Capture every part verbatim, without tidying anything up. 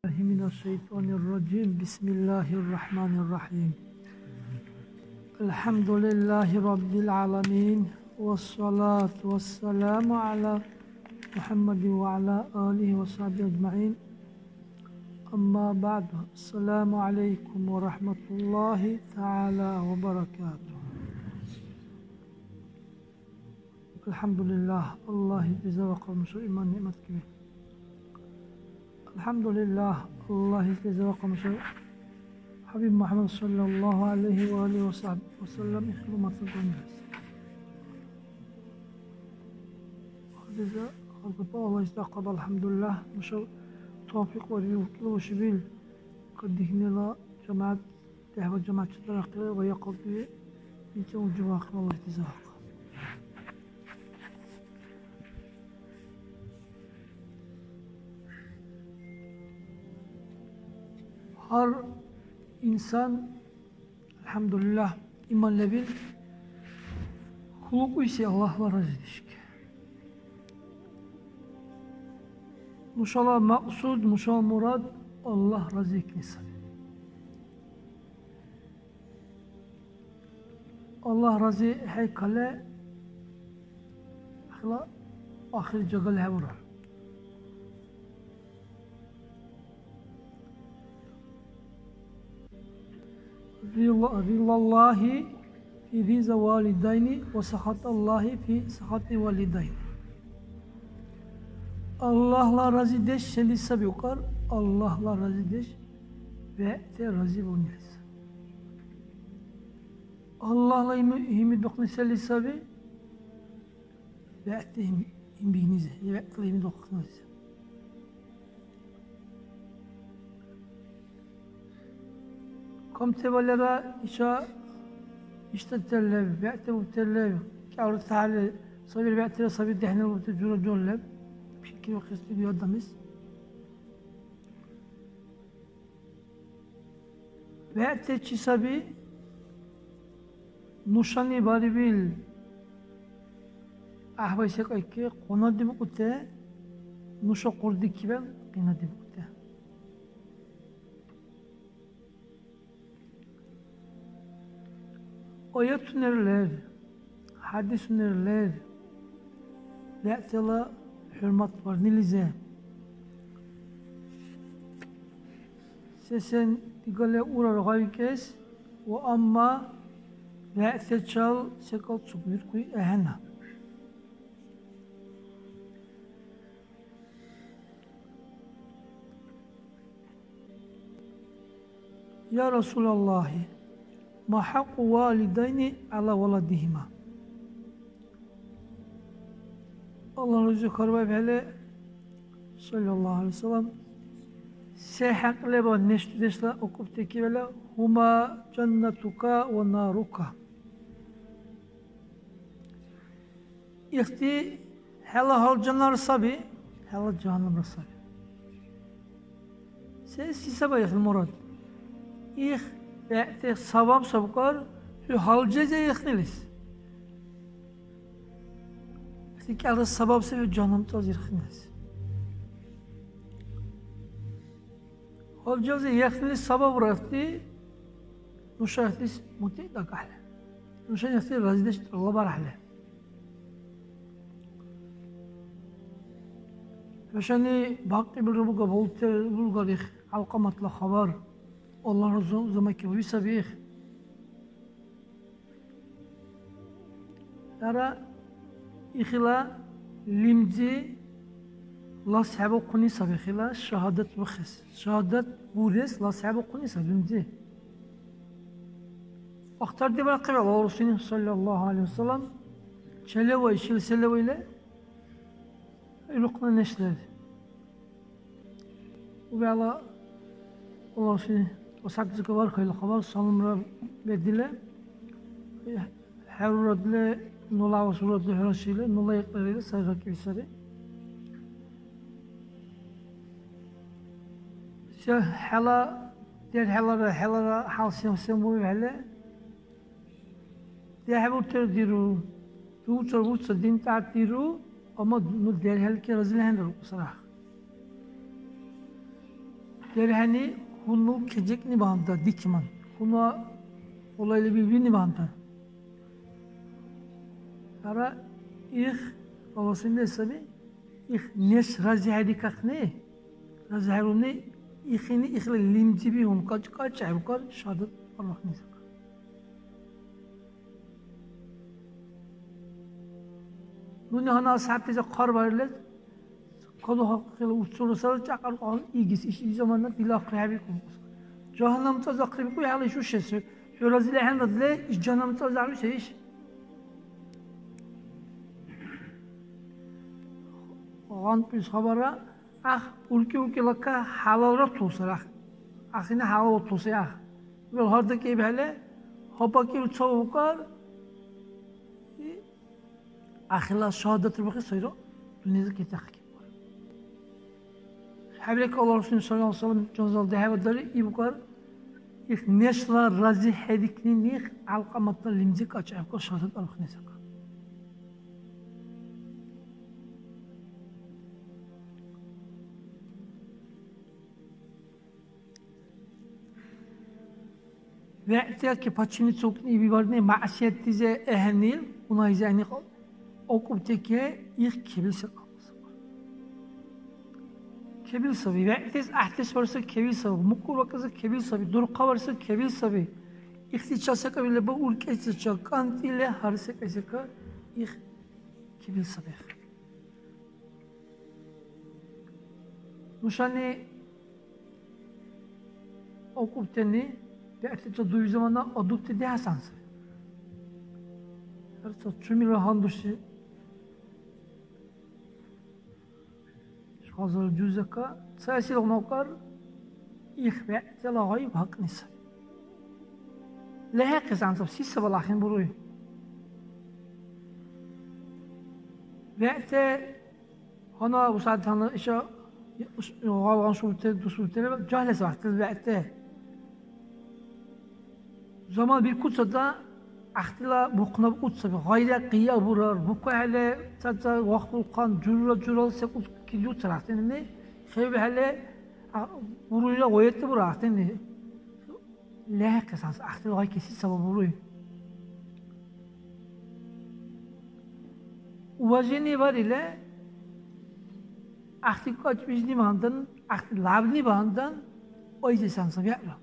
بالله من الشيطان الرجيم. بسم الله الرحمن الرحيم. الحمد لله رب العالمين، والصلاة والسلام على محمد وعلى آله وصحبه أجمعين. أما بعد، السلام عليكم ورحمة الله تعالى وبركاته. الحمد لله، الله يجزاكم شيء من نعمتك. الحمد لله، الله يجزاكم شيء. حبيب محمد صلى الله عليه وآله وصحبه وسلم، إخوة المسلمين. Хадиза, хадиза, Аллагь истахъаб, алхӀямдулиллагь. Нуша тавфикь ва риузкьла ва шибил кадихьнила жамигӀят, дяхӀба жамигӀят чедарахъили ва якьалти ицун жувахъи Аллагь дизахъа. Гьар инсан, алхӀямдулиллагь, иман лебил, хьулукӀуси Аллагьла разидешки. Нушала макьсуд, нушала мурад Аллагь разиикни саби. Аллагь рази хӀейкалли, хила ахир жагали хӀебурар. Рила-, рилаллагьи фи риза валидайни ва сахаталлагьи фи сахати валидайни. Аллагьла разидеш сели саби укӀар? Аллагьла разидеш вегӀти разибунилис. Аллагьла гьими-, гьимидухъни сели саби? ВегӀти гьим-, гьимбигнизи, вегӀтала гьимидухънилизи. Камти валера иша иштӀатер леб, вегӀти бубтер леб, кӀявртахӀели сабир вегӀтира саби дехӀнила бубти жура-жура леб, пикриухъес диги адамис. ВегӀти чи саби? Нушани барибил гӀяхӀбай секӀайки къунадибикӀути, нуша хъурдикибал къинадибикӀути. Аятунира лер, хӀядисунира лер, вегӀтала хӀурматбарнилизи. Сесен дигалли урар гъайикӀес ва амма вегӀтачал секӀал цугбиркуй ахӀенна. Я Расулаллагьи, ма хӀякьу валидайни гӀяла валадигьима? Аллагьла Расул хьарбаибхӀели, саллаллагьу гӀялайгьи ва саллам, се хӀякь леба неш-дудешла акӀубтикибала, гьума жаннатука ва нарука. Ихти хӀела гьалжанара саби, хӀела жагьаннамра саби. Се, се саба ихъни мурад? Их бегӀти сабаб сабкар хӀу гьалжезе ихънилис. Ихти кӀелра сабаб саби хӀу жагьаннамтас ирхънилис. Гьалжезе ихънилис сабабра ихти нуша ихтис мутӀигӀ дакӀахӀели. Нуша ихти разидеш тӀалабарахӀели. ХӀушани бакьибилра буга, балутер бургар их ГӀялкьаматла хабар. Аллагьла зу-, зумайки буи саби их. Яра ихила лимзи лас хӀебухъуни саби, ихила шагьадат бухес. Шагьадат бурес лас хӀебухъуни саби лимзи. Ахтардибарахъиб Аллагьла Расулни, саллаллагьу гӀялайгьи ва саллам, челевай, шил селевайла ирухъна неш лер. УбегӀла Аллагьла Расулни асхӀябтазика вархайла хабар, саламра бедила, хӀерурадли, нула авас урадли хӀура шили, нула икьарили сай ракӀили сари. Се хӀела дерхӀелара, хӀелара хӀял сен, сен буибхӀели, дехӀбуртира диру, дуцар буца дин тӀяртӀдиру, амма ну дерхӀелки разили ахӀенра рукьусарах. ДерхӀени хьунул кедекӀни багьандан дикиман, хьуна къулайли бибини багьандан. Яра их баласин ле саби, их неш разихӀедикахъни, разихӀеруни, ихини ихла лимцӀибигьун кьакьа-кьакьа хӀебукар шагьадат арбякьни закар. Нуни гьанна асхӀябтази хъарбарили, калухахъили, урцула сарра чякьаркьухӀели игис, ишди замана дила ахъри хӀебикӀу. Жагьаннам цӀа захъри бикӀу, хӀела иш ушес. ХӀу разили ахӀенра дила, иш жагьаннам цӀа захъри се иш? ГъантӀбирс хабарра, ах, уркӀи-уркӀилака хӀялалра тулсар, ах. Ахъни хӀялалра тулсай, ах. Вел гьардакӀибхӀели, гьабакӀиб ца укар, и, ахила шагьадатра бухъи сайра, дунъязи кетахъиб. ХӀябрек Аллагь Расулни саллаллагьу гӀялайгьи ва саллам жаназала дехӀеба дари, ибукар, их нешла разихӀедикнини Алкьаматла лимзи кьакьаибкар шагьадат арбякьни закар. ВегӀти аки пачимицункни виварни маъсиятлизи ахӀенил, гунагьизи ахӀенил акӀубтеке их кебил се кабур. Кебил саби. ВегӀтес гӀяхӀдеш барса кебил саби. МукӀур бакӀаса кебил саби. Дурхъа барса кебил саби. Ихтича секӀабил леба уркӀецӀича кӀантӀили гьар секӀай-секӀа их кебил саби. Нушани акӀубтани бегӀличил дуги замана адубти дяхӀ санси. Гьар ца чумира гьандурси школазир жузака цаэсил гьунавкӀар их бегӀтала гъай бакӀни саби. ЛехӀяхъес анцӀаб, се сабал ахӀен буруй? ВегӀти гьанна усадхӀелла иша гъалгъаншурти, дусурти лебал, жагьлис вягӀтил вегӀти. Замана биркуцада, гӀяхӀтила бухънаб уцаби, гъайра къия бурар, букахӀели, ца-ца вахтулхъан, жура-журал секӀул килуцар гӀяхӀтилни, хӀебихӀели, а, буруйра ваятли бура гӀяхӀтилни. ЛехӀяхъес гьанс гӀяхӀтил гъай кеси сабаб буруй. Уважение барили, гӀяхӀти кьакьбизни багьандан, гӀяхӀти лябни багьандан, ойзесан саб яра.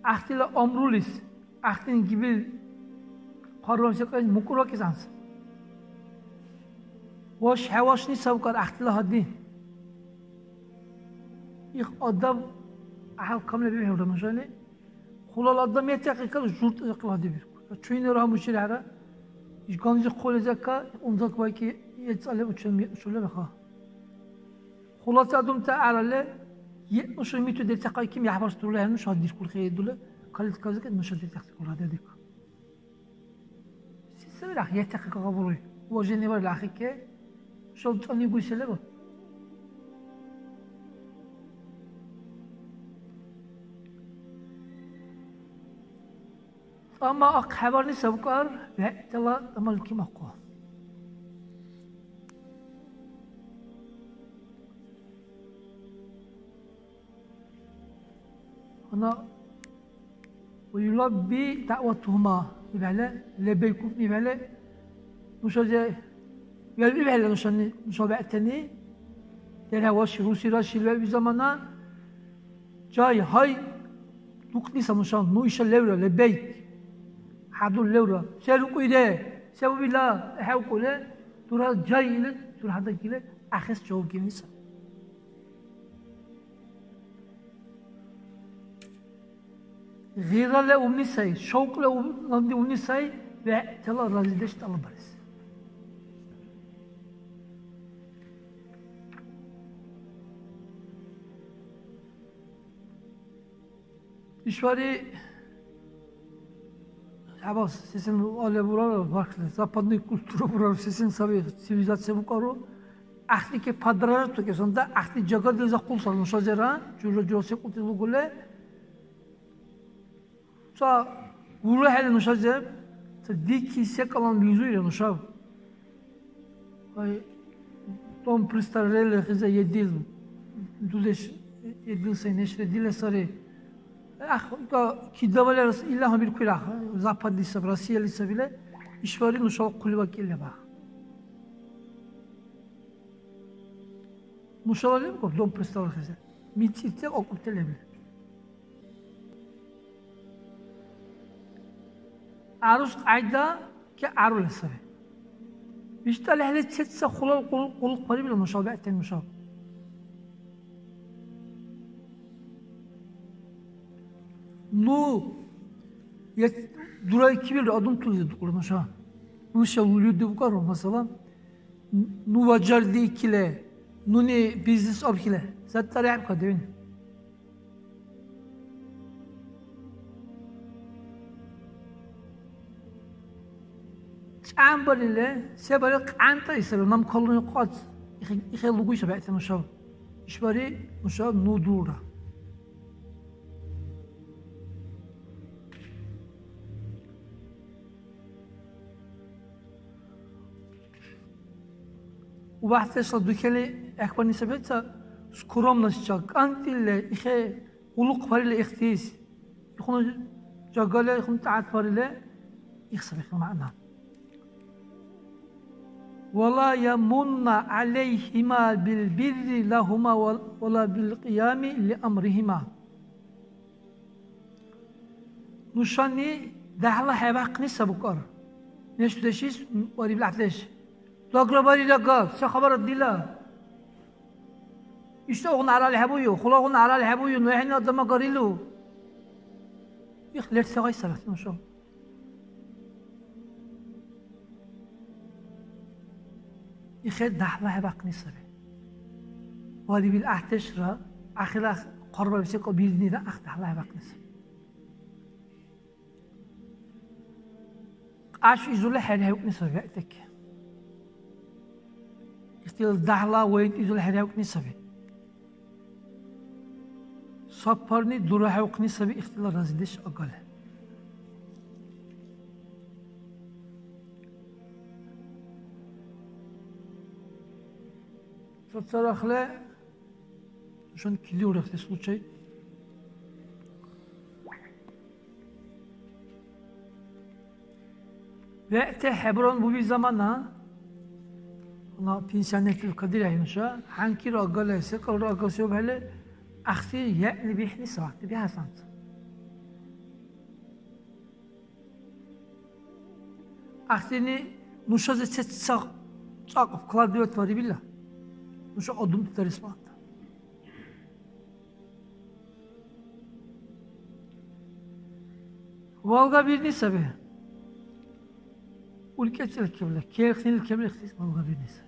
ГӀяхӀтила амрулис, гӀяхӀтин гибил хъарбарси къел мукӀурвакӀес анцӀ. Ваш хӀявашни савкар гӀяхӀтила гьади. Их адаб гӀяхӀял камли бихӀевра нушани. Хъулал адам ятихъикад журтӀ ихъла гьади биркур. Чуйнара гьамучирхӀера. Иш ганзи хъули зака, унзак вайки ецӀали учен миъшули баха. Хъулацадумта гӀярали, е нуша миту детахъайким, яхӀбарс дурла хӀед нуша диркур хӀейдули, калит кавзикад нуша детахъти кура дедик. Се сабира ятахъи кагабуруй? Уважение барили ахъике, нушал цӀани гуй се леба? Амма ахъ хӀебарни сабкар, бегӀтала амалки махъу. Гьанна, ва юлабби даъватугьума, ибхӀели, леббейкум, ибхӀели, нушази, вегӀ-, ибхӀели нушани, нуша бегӀтани, дерхӀе ваши, русира шил вегӀ замана, Жай, гьай, дукьни саб нушаб, ну иша левра, лебейк. ХӀядур левра. Се рукьуйре? Се убила? ХӀевкӀуре? Дура жай или, дурхӀя дакили, ахъес жаваб гивни саби. Гъира левни сай, шавкь левни сай, вегӀтала разидеш тӀалаббарес. ИшбархӀи хӀябал сисен виалли бурара, бархли, западный культура бурара, сисен саби цивилизация букӀару. ГӀяхӀти ке подражать бикӀесунта, гӀяхӀти жагали захъул сари нушазира, жура-жура секӀулти лугули. Ца урухӀели нушази, ца дики секӀалан бизуира нушаб. Ай, Дом престарелихъиза едил дудеш, едил сай нешра дила сари. Ах, ка кидавалерас ила гьанбиркур, ах, западлисаб, Россиялисаб ила, ишбархӀи нушала хъули вакӀилла бах. Нушала лебкӀу дом престарелихъиза. МицӀирти акӀубти лебли. ГӀярус кьяйда кегӀярули саби. ВиштӀалихӀели ца-ца хулал къул-, къуллукъбариб ила нушала бегӀтани нушаб. Ну, я дурайкибилра адамтулизи дукьула нуша. Нуша люди букӀару, масала, ну ваджардиикили, нуни бизнес абхьили, заттара хӀебкадиуни. ЦӀямбарили, се барил къантӀа исаби, нам калуни кьацӀ, ихе, ихе лугуй саби гӀяхӀти нушаб. ИшбархӀи нуша ну дулра. УбяхӀдешла духели гӀяхӀбарни саби ца скромностьчил, кӀантӀили ихе къуллукъбарили ихтис. Ихуна жагали, ихуна тӀягӀятбарили, их саби хӀу мягӀна. Ва ла ямунна гӀяляйхима билбирри лагьума ва, ва ла билкьиями лиамрихима. Нушани дяхӀла хӀебяхъни сабукӀар. Неш-дудешис бариб гӀяхӀдеш. Дагра барира габ, се хабар дила? Ишдагъуна гӀярали хӀебую, хулагъуна гӀярали хӀебую, ну хӀени адам агарилу. Их лерти гъай сарахъни нуша. Ихе дяхӀла хӀебяхъни саби. Валибил гӀяхӀдешра, ахила хъарбарибси кабирнира ахъ дяхӀла хӀебяхъни саби. Кьяш изули хӀерхӀевкӀни саби бегӀтаки. Ихтила дяхӀла вайнти изули хӀерхӀевкӀни саби. Сапарни дурахӀевхъни саби ихтила разидеш агали. Цацарахъли нушани кили урехли случай. ВегӀти хӀебуран буби замана, ана пенсионерти кадирехӀе нуша, хӀянкира агали, секӀалра агаси убхӀели, ахти яъни бихӀни сагати бихӀясанца. Ахтини нушази ца-, ца-, цӀакь вкладывать варибила. Нуша одумти дарес ванта. Валга бирни саби. УркӀецӀил кебла, керхнил кебла ихтис валга бирни саби.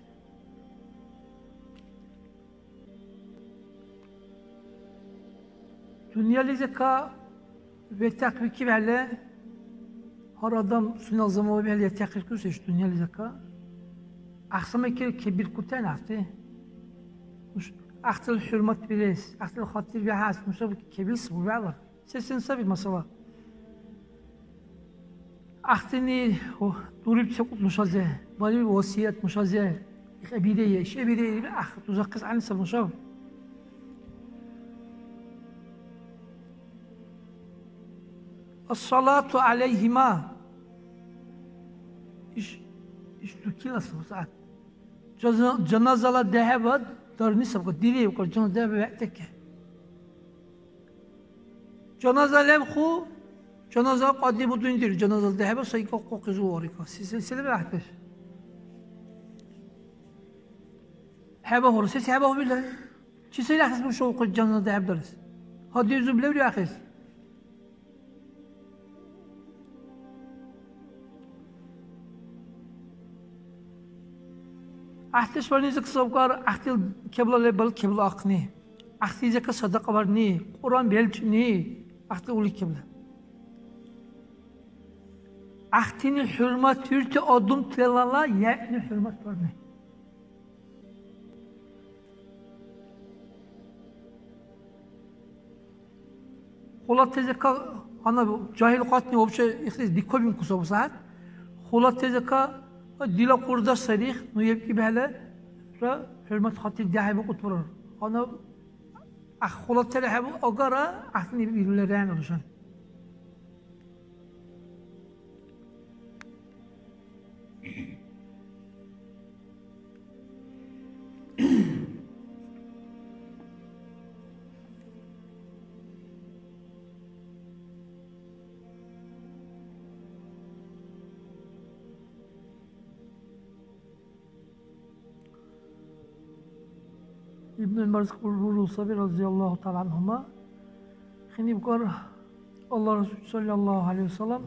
Дунъялизирка ветахъбикибхӀели, гьар адам сунела замана биалли ветахъиркус иш дунъялизирка. Ахсамайкир кебиркутен ахти. Нуш ахтил хӀурмат бирес, ахтил хатир бихьес нушаб кебирс бувялар. Се-сен саби масала? Ахтини дуриб секӀуд нушази, бариб васият нушази, ихӀебирая, ишхӀебирая, или ах дузахъес гӀягӀни саб нушаб. Ассалату гӀяляйхима. Иш, иш дукила сагъсагӀят. Жаназа-, жаназала дехӀеба дарни сабга, диревка, жаназа дехӀеба вегӀтеке. Жаназа лебху, жаназа кьадибудундир, жаназа дехӀеба сай кахъухъи зуларика. Се-, се-, селебе гӀяхӀдеш? ХӀебагьур, се-, се хӀебагьубила? Чи сай ряхӀес буршаухъи жаназа дехӀебдарес? Гьадизуб леври ахӀес? ГӀяхӀдеш барниза савкар, гӀяхӀтил кебла лебал кебла ахъни. ГӀяхӀтизека садакьа барни, Кьуръан белчӀни, гӀяхӀти ули кебла. ГӀяхӀтини хӀурматвирти адамтилала яъни хӀурмат барни. Хъулатезека, гьанна жагьил кьатни вообще ихлис дикабинкус абу сагьат. Хъулатезека, дила къурдаш сарих, ну ебкӀи бегӀлара ХӀурмат хатир дяхӀибухъут бурар. Гьанна ахъ хъулатали хӀебу агара, гӀяхӀтани бирули регӀна душан. Ибн Умар бурул саби, разияллаху тагӀала гӀанхӀума. Хини букӀар, Аллагь Расул, саллаллаху гӀалайхи ва саллям,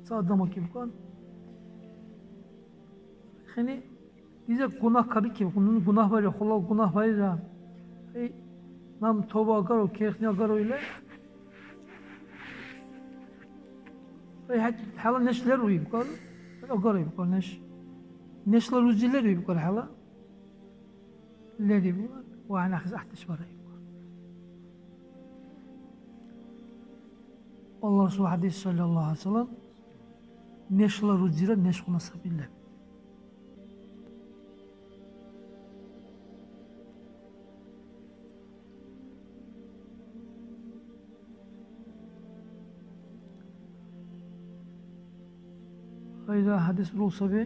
ца адам вакибкӀан. Хини, дизе гунагь кабикиб, нуни гунагь барира, хъула гунагь барира. Эй, нам тоба агару, керхни агару или. Эй, хӀед-, хӀела неш леру ибкӀар, агара ибкӀар неш. Нешла рузи леру ибкӀар хӀела. Лериб ва гьанахъес гӀяхӀдеш бараиб. Аллагь Расул хӀядис, саллаллаху гӀалайхи ва саллям, нешла рузира нешгъуна саби леб. Хайра хӀядис бурул саби.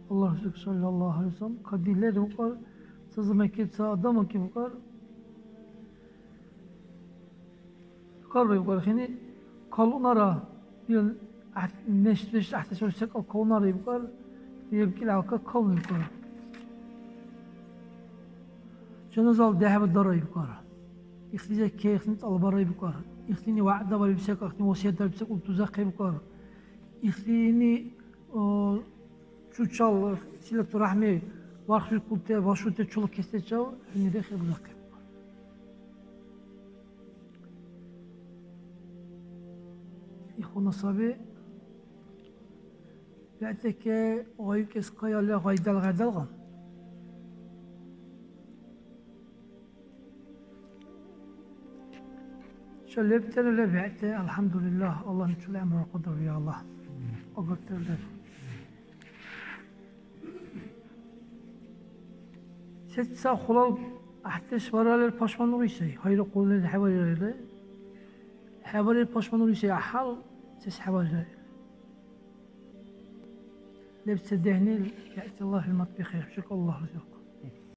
Аллагь Расул саллаллаху гӀалайхи ва саллям, кадилер укӀар, ца замаки, ца адам аки укӀар. Карбай укӀар хини, калунара, ил гӀяхӀ-, неш-, неш гӀяхӀдеш барес секӀал калунара ибкӀар, ибкӀил гьалка калун ибкӀар. Жаназал дяхӀба дара ибкӀар. Ихлизи кехни тӀалабара ибкӀар. Ихлини вягӀда бариб секӀал, ихлини васият дариб секӀал дузахъа ибкӀар. Ихлини, о, чучал, силату рахӀми, вархбиркулти, башути чула кестечав, хӀуни рехи бузахъа ибкӀар. Ихуна саби. БегӀтаке гъайукӀес къаялли гъайдал-гъайдалгъан. Ца лебтира леб бегӀти, алхӀямдулиллагь, Аллагьни чула гӀямру кьадарвиалла. Агартира леб. Сецад хъулал гӀяхӀдеш варалил пашманури сай, хайрухъули хӀеварира или. ХӀеварил пашманури сай гӀяхӀял, сес хӀеварира или. Леб ца дехӀнил бегӀти Аллагь хӀурмат бихъи, хӀушак Аллагь разилхъу.